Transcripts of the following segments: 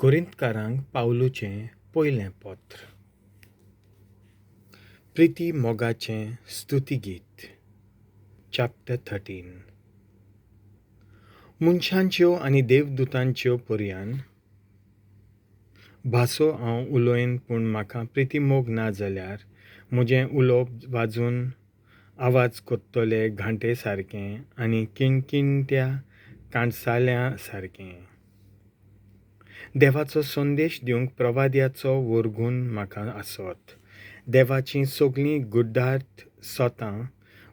कोरिंतकारांक पावलूचें पयलें पत्र. प्रिती मोगाचें स्तुतीगीत. चॅप्टर 13. मनशांच्यो आनी देवदुतांच्यो पर्यान भासो हांव उलयन, पूण म्हाका प्रितीमोग ना जाल्यार म्हजें उलोवप वाजून आवाज कोत्तले घांटे सारकें आनी किणकिणत्या काणसाल्या सारकें. देवाचो संदेश दिवंक प्रवाद्याचो वर्गून म्हाका आसत, देवाचीं सगळीं गुड्डार्थ सतां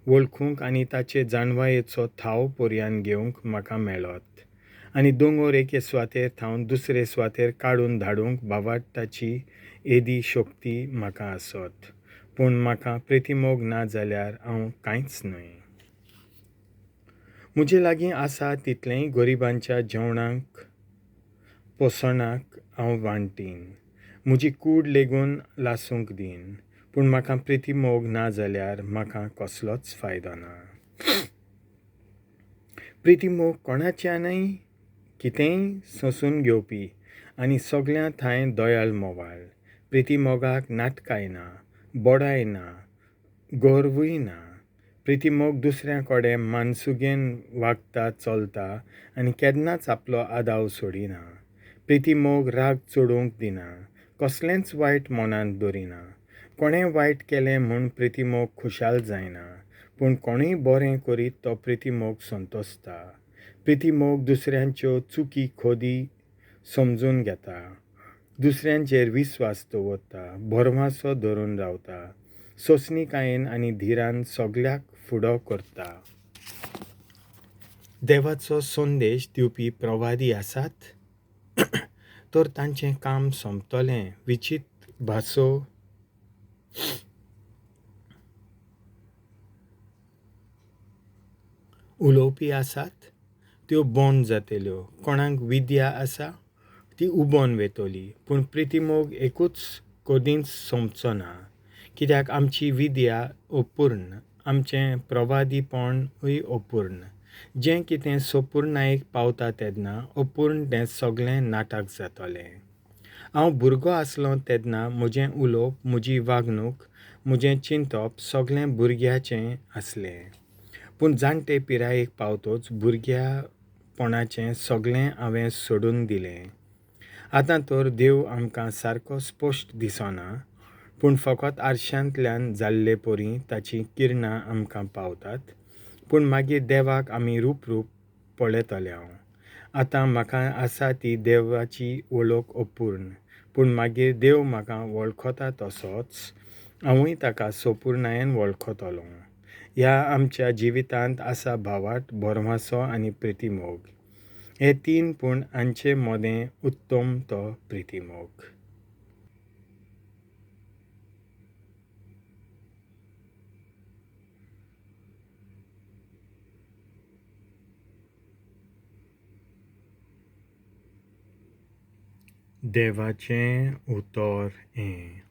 वळखूंक आनी ताचे जाणवायेचो थाव पर्यान घेवंक म्हाका मेळत, आनी दोंगर एके सुवातेर थावन दुसरे सुवातेर काडून धाडूंक भावार्थाची येदी शक्ती म्हाका आसत, पूण म्हाका प्रितीमोग ना जाल्यार हांव कांयच न्हय. म्हजे लागीं आसा तितलेंय गरिबांच्या जेवणाक पोसणाक हांव वांटीन, म्हजी कूड लेगून लासूंक दीन, पूण म्हाका प्रितीमोग ना जाल्यार म्हाका कसलोच फायदो ना. प्रितीमोग कोणाच्यानय कितेंय सोंसून घेवपी आनी सगल्यां ठांय दयाळ मोवाळ. प्रितीमोगाक नाटकाय ना, बडाय ना, गर्वूय ना. प्रितीमोग दुसऱ्या कडेन मानसुगेन वागता चलता आनी केन्नाच आपलो आदाव सोडिना. प्रितीमोग राग चडोवंक दिना, कसलेंच वायट मनांत दवरिना. कोणें वायट केलें म्हूण प्रितीमोग खुशाल जायना, पूण कोणूय बरें करीत तो प्रितीमोग संतोसता. प्रितीमोग दुसऱ्यांच्यो चुकी खोदी समजून घेता, दुसऱ्यांचेर विस्वास दवरता, भरवासो धरून रावता, सोंसणीकायेन आनी धिरान सगल्याक फुडो करता. देवाचो संदेश दिवपी प्रवादी आसात तर तांचें काम सोंपतलें, विचित्र भासो उलोवपी आसात त्यो बंद जातल्यो, कोणाक विद्या आसा ती उबोन वेतली. पूण प्रितीमोग एकूच कदींच सोंपचो ना, कित्याक आमची विद्या अपूर्ण, आमचें प्रवादीपणूय अपूर्ण. जें कितें सोपूर्णायेक पावता तेन्ना अपूर्ण तें सगळें नाटक जातलें. हांव भुरगो आसलो तेन्ना म्हजें उलोवप, म्हजी वागणूक, म्हजें चिंतप सगळें भुरग्याचें आसलें, पूण जाणटे पिरायेक पावतच भुरग्यापणाचें सगळें हांवें सोडून दिलें. आतां तर देव आमकां सारको स्पश्ट दिसना, पूण फकत आरशांतल्यान जाल्ले परी ताचीं किरणां आमकां पावतात, पूण मागीर देवाक आमी रूप रूप पळयतले. हांव आतां म्हाका आसा ती देवाची वळख अपूर्ण, पूण मागीर देव म्हाका वळखता तसोच हांवूय ताका सोपूर्णायेन वळखतलो. ह्या आमच्या जिवितांत आसा भावार्थ, भरवासो आनी प्रितीमोग, हे तीन, पूण हांचे मदें उत्तम तो प्रितीमोग. देवाचें उतर हें.